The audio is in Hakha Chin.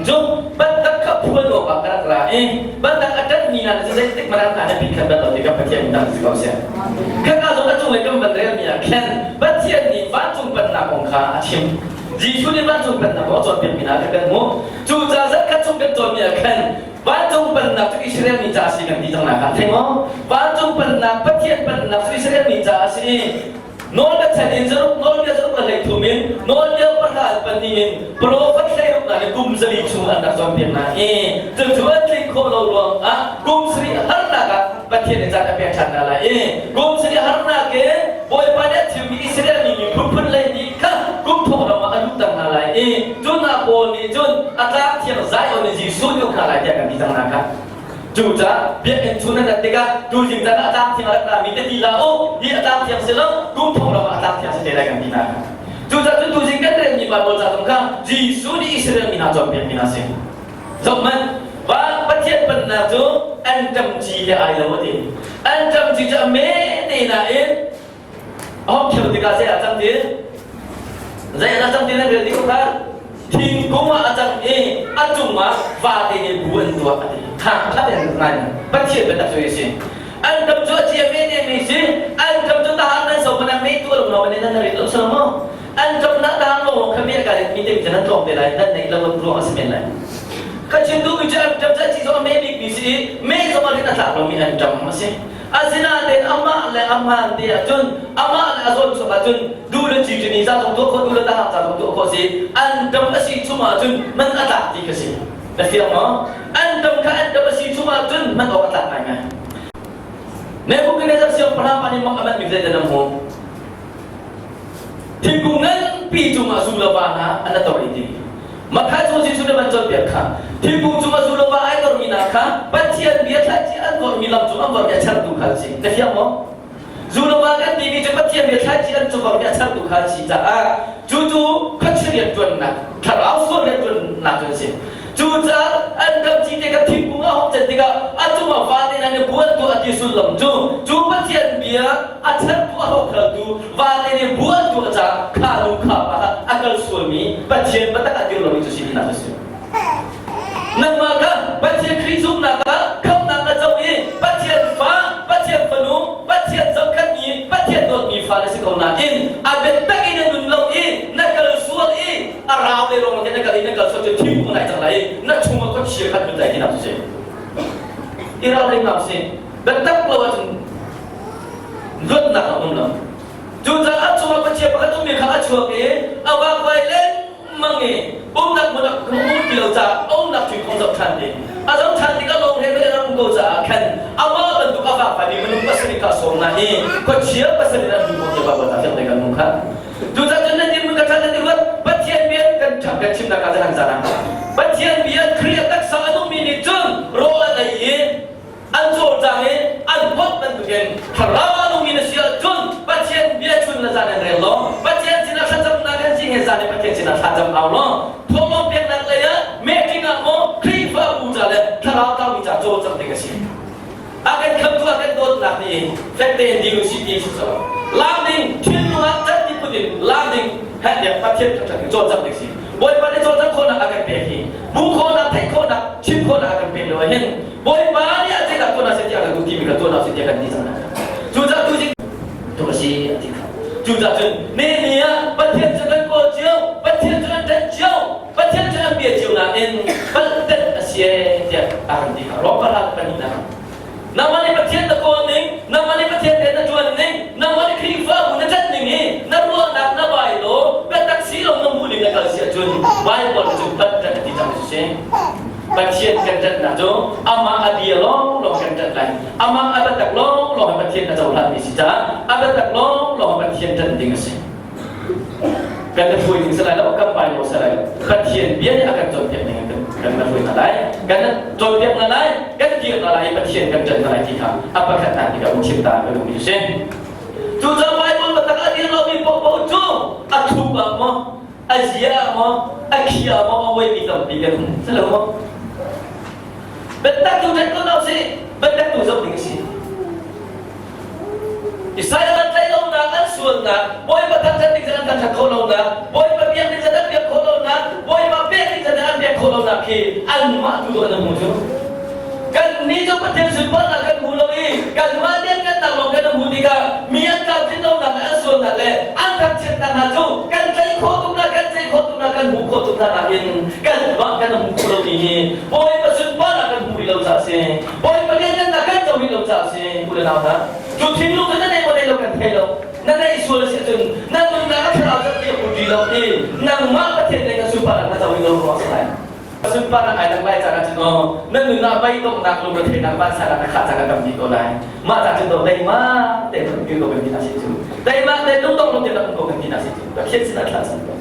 cu bantak kha phuan awkah ka rak ra i bantak a ṭanhmi hna cu zeitik hmanh ah hna na pit khat bal lo ti kha Pathian min dang si ko seh. Khaka zawn a cunglei kan van relmi ah khan Pathian nih vancung pennak kong kha a chim. Jesuh nih vancung pennak kong a cawnpiakmi hna kha kan hmuh. Cucaah zarhkhat chung kan cawnmi ah khan vancung pennak cu Israel mi ca a si kan ti cang lai kha thei maw? Vancung pennak Pathian pennak cu Israel mi ca a si i Nawlbia chan in zaruk nawlbia zaruk le hleithum in nawlbia pahra in pahnih in profet hleiruk hna nih kum zali chung an rak cawnpiak hna i cucu an tlinh khawh lo ruangah kum sarih harnak ah Pathian nih caan a pek ṭhan hna lai i kum sarih harnak in Bawipa nih a thimmi Israel mi miphun phun lei nih kha kum thong ram ah a luhter hna lai i cu hna pawl nih cun a tlak thiang Zion in Jesuh nih uk hna lai tiah kan ti cang hna kha. Cucaah biakinn chung nan rat tikah tuzing caan ah a tlak thiang a rak rami te ti hlah u, hi a tlak thiang si lo, kum thong lawng ah a tlak thiang si te lai kan ti hna. Cucaah cun tuzing kan relmi Baibal ca zong kha Jesuh nih Israel mi hna cawnpiakmi hna si. Zohhmanh, va Pathian pennak cu anṭam ci he ai lo a ti. Anṭam ci cu a me te nain A hong kheu tikah zei ah cang ti? Zei ah cang ti nan rel dih ko kha? Thingkung ah a cang i a cungah vate nih bu an tuah a ti. Tha kha ten ngai Pathian biatak cu a si. An kam cu a cia ve ne mi si. An kam cu tahan nan so mana me tu lo no nan rit lo so mo. An kam na tahan lo kha me ka mi te nan tlong te lai nan nei lo ruang a si men lai. Ka chin du mi cu an kam ca chi zo me bik mi si me zo ma rin a tlak lo mi an tam a si. Asinain amah le a hmaan te ahcun amah le a zawn chung ahcun duh le ci ni za zong tuah khawh duh le tahang ca zong tuah khawh si an dam a si chung ahcun man a tlak ti kha si na fiang maw an dam kha an dam a si chung ahcun man awk a tlak ngaingai Nebuchadnezzar siangpahrang pa nih mak a manh mi zeidah na hmuh Thingkung nganpi cungah zu le va hna an a tor i ti. Matthai chung Jesuh nih van cawnpiak kha thingkung cungah zu le va ai tormi hna kha Pathian bia thlaici an vorhmi lam cung an vorhmi a chertu kha an si. Na fiang maw? Zu le va kan timi cu Pathian bia thlaici an cu vorhmi a chertu kha an si caah cu cu khuachia rianṭuannak thlarau sual rianṭuannak cu an si. Cucaah an kam ci te kha thingkung a hong can tikah a cungah vate hna nih buan tuah a ti sullam cu cu Pathian bia a chantu a hokhraltu vate nih buan tuah caah kha nu kha pa kha a kal sualmi Pathian biatak a dir lomi cu si tinak a si. Nangmah kha Pathian Khrih zumhnak ah khamhnak na co i Pathian fa, Pathian fanu, Pathian zohkhenhmi, Pathian dawtmi fa na si ko nain a biatak in na nun lo i na kal sual i a rau le rong na kal i na kal sual cu thingkung nai cang lai na chungah khuachia khat lut lai ti nak cu si i ralring hna usih biatak lo ahcun luatnak a um lo cucaah a chungah khuachia pakhat ummi kha a chuak i a vakvai lengmang i umnak hmun ah um ti lo caah a umnak thingkung zoh ṭhan ding a zoh ṭhan tikah lawng he a rak um ko caah khan amah bantuk a vakvai mi minung pasarih kha a sawm hna i khuachia pasarih an hmu ko ti Baibal ah fiang te kan hmu kha Cucaah cun nan dirhmun ka ṭhat nan i ruat. Pathian bia kan ṭham kan chimnak ah han zan ah Pathian bia Khrih a taksa a nungmi nih cun rawl an ei i an cawlcang i an hot bantukin thlarau a nungmi na si ahcun Pathian bia chun le zan in rel law Pathian sinah thlacamnak kan si he zan in Pathian sinah thlacam au law thawhlawm peknak lei ah meeting ah maw Khrihfabu ca le thlarau tlaumi ca cawlcang ding a si. A kan khamtu a kan dawtnak nih fek tein ding usih ti si so lam ding thinlung ah can ti put in lam ding heh tiah Pathian thangṭhat in cawlcangh ding si Bawipa nih cawlcangh khawhnak a kan pek hi bu khawhnak theih khawhnak chim khawhnak a kan pek lo hin Bawipa nih a zeidah tuah si tiah kan duh timi kha tuah si tiah kan ti cang cucaah tu tu a si a ti kha cucaah cun Nehemiah Pathian cu kan kawl cio Pathian cu kan ṭanh cio Pathian cu an bia cio nain palhtet a si ee tiah a kan ti kha Rom pahra pahnihnak nangmah nih Pathian na kawl ning nangmah nih Pathian rian na ṭuan ning nangmah nih Khrihfabu na ṭanh ning hi na ruahnak na bai law biatak si lo na hmuh ning na kal si ahcun Bible cu palhtet a ti cang si Pathian kan ṭanhnak cu amah a bia lawnglawng kan ṭanh lai amah a biatak lawnglawng Pathian na cohlanmi si caah a biatak lawnglawng Pathian ṭanh ding a si Kan na hruai ding si lai lo, kan pai lo si lai lo. Pathian bia nih a kan cawnpiak ning in kan na hruai hna lai. Kan cawnpiak hna lai, kan dir hna lai i Pathian kan ṭanh hna lai ti kha a pakhatnak bik ah um chim ta ka duhmi a si. Cucaah Bible biatak a dir lomi paohpaoh cu a thup ah maw, a zia ah maw, a khi ah maw a uaimi tampi kan um. Si lo maw? Biatak tu ṭanh ko hna usih, biatak tu zoh ding a si. Israel an tlaih lonak, an sualnak, Bawipa thangṭhat ding an thangṭhat khawh lonak, Bawipa biak ding an biak khawh lonak, Bawipa pek ding an biak khawh lonak. sunparnak khi anmah tu an hmu cu. Kan nih cu Pathian sunparnak kan hmu lo i kanmah lianngannak lawng kan hmu tikah mi an tlamtlin lonak le an sualnak le an thangchiatnak hna cu kan tlaih khawh tuk hna, kan ceih khawh tuk hna, kan hmuh khawh tuk hna nakin kanmah kan hmu khawh lomi hi Bawipa sunparnak kan hmuh rih lo caah a si. Bawipa lianngannak kan co rih lo caah a si. U le nau hna, cu thinlung cu na nei maw nei lo kan thei lo. Na neih sual a si ahcun na nunnak a thlarau vialte a put rih lo i nangmah Pathian nih na sunparnak na co rih lo ruang a si lai. Sunparnak ai lang lai caan ahcun aw na nunah beidonghnak lungretheihnak vansannak na khah caan a tam dih ko lai. Mah caan cun teima tein kan dir ko kan ti hna si cu. Teima tein lungdong lo tein um ko kan ti hna si cu. Pathian sinah thla cam ko.